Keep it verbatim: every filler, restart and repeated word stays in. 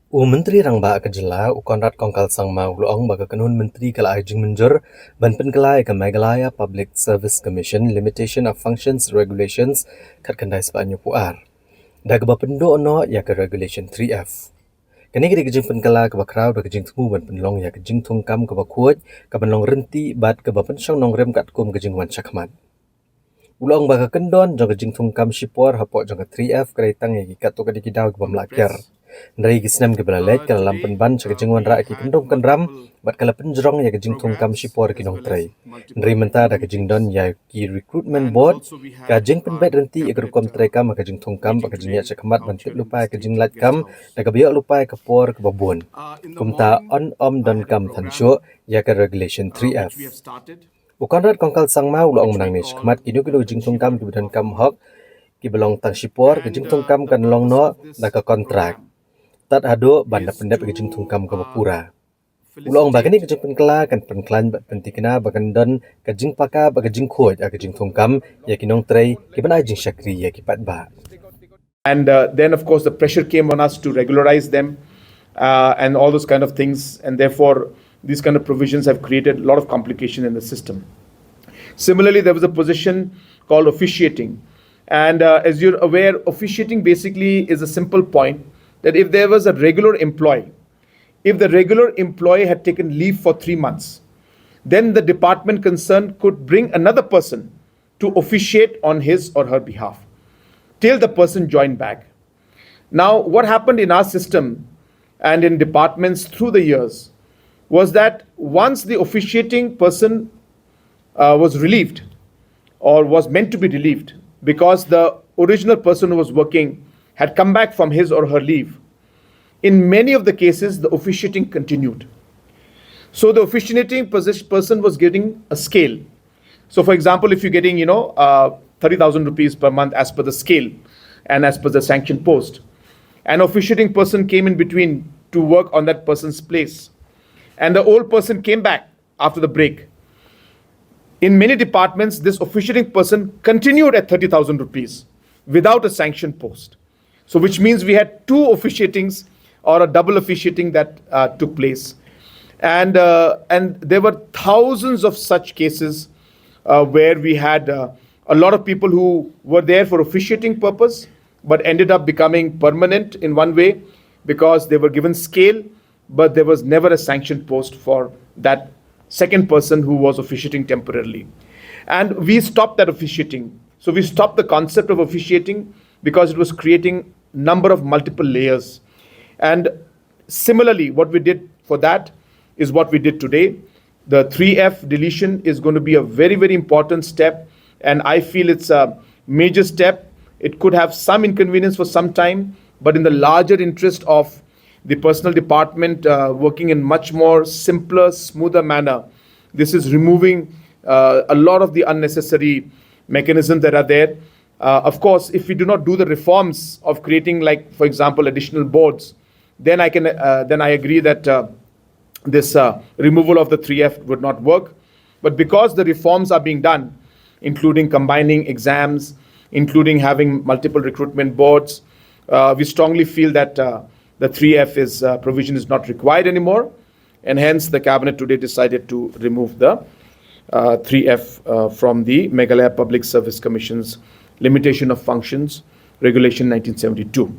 U Myntri Rangbah ka jylla, u Conrad Kongkal Sangma, u la ong ba ka kynhun myntri ka la ai jingmynjur ban pynkylla ïa ka Meghalaya Public Service Commission Limitation of Functions Regulations khatkhyndai spah hynñiewphew ar, da kaba pynduh noh ïa ka Regulation three F. Kane ka dei ka jingpynkylla kaba khraw da ka jingthmu ban pynlong ïa ka jingthungkam kaba khuid, kaban long rynti bad kaba pynshong nongrim katkum ka jingwan shakhmat. U la ong ba ka kyndon jong ka jingthungkam shipor hapoh jong ka three F ka dei tang ïa ki katto katne ki daw ki bym lah kiar. Hynrei ki snem kiba la leit ka la lam pynban sha ka jingwanrah ïa ki kyndong kynram bad ka la pynjrong ïa ka jingthungkam shipor ki nongtrei. Hynrei mynta da ka jingdon ïa ki recruitment board, ka jingpynbeit rynti ïa ka rukom treikam ha ka jingthungkam bad ka jingïaid shakhmat ban tip lypa ïa ka jinglait kam da kaba ïoh lypa ïa ka por kaba bun. Kumta yn ym donkam than shuh ïa ka Regulation three F. U Conrad Kongkal Sangma u la ong mynta ne shakhmat kino kino ki jingthungkam kiba donkam hok, kiba long tang shipor, ka jingthungkam kan long noh da ka kontrak. Tad haduh ban da pyndep ïa ka jingthungkam kaba pura. U la ong ba kane ka jingpynkylla kan pynkhlaiñ bad pynthikna ba kan don ka jingpaka bad ka jingkhuid ha ka jingthungkam ïa ki nongtrei kiban ai jingshakri ïa ki paidbah. And uh, then, of course, the pressure came on us to regularize them uh, and all those kind of things. And therefore, these kind of provisions have created a lot of complication in the system. Similarly, there was a position called officiating. And uh, as you're aware, officiating basically is a simple point that if there was a regular employee, if the regular employee had taken leave for three months, then the department concerned could bring another person to officiate on his or her behalf till the person joined back. Now, what happened in our system and in departments through the years was that once the officiating person uh, was relieved or was meant to be relieved because the original person who was working had come back from his or her leave, in many of the cases, the officiating continued. So the officiating position, person was getting a scale. So, for example, if you're getting, you know, uh, thirty thousand rupees per month as per the scale and as per the sanction post, an officiating person came in between to work on that person's place, and the old person came back after the break. In many departments, this officiating person continued at thirty thousand rupees without a sanction post. So, which means we had two officiatings or a double officiating that uh, took place. And, uh, and there were thousands of such cases uh, where we had uh, a lot of people who were there for officiating purpose but ended up becoming permanent in one way because they were given scale, but there was never a sanction post for that second person who was officiating temporarily. And we stopped that officiating. So we stopped the concept of officiating because it was creating number of multiple layers. And similarly, what we did for that is what we did today. The three F deletion is going to be a very, very important step, and I feel it's a major step. It could have some inconvenience for some time, but in the larger interest of the personnel department uh, working in much more simpler, smoother manner, this is removing uh, a lot of the unnecessary mechanisms that are there. Uh, of course, if we do not do the reforms of creating, like, for example, additional boards, then I can uh, then I agree that uh, this uh, removal of the three F would not work. But because the reforms are being done, including combining exams, including having multiple recruitment boards, uh, we strongly feel that uh, the three F is uh, provision is not required anymore, and hence the cabinet today decided to remove the uh, three F uh, from the Meghalaya Public Service Commission's Limitation of Functions Regulation nineteen seventy-two.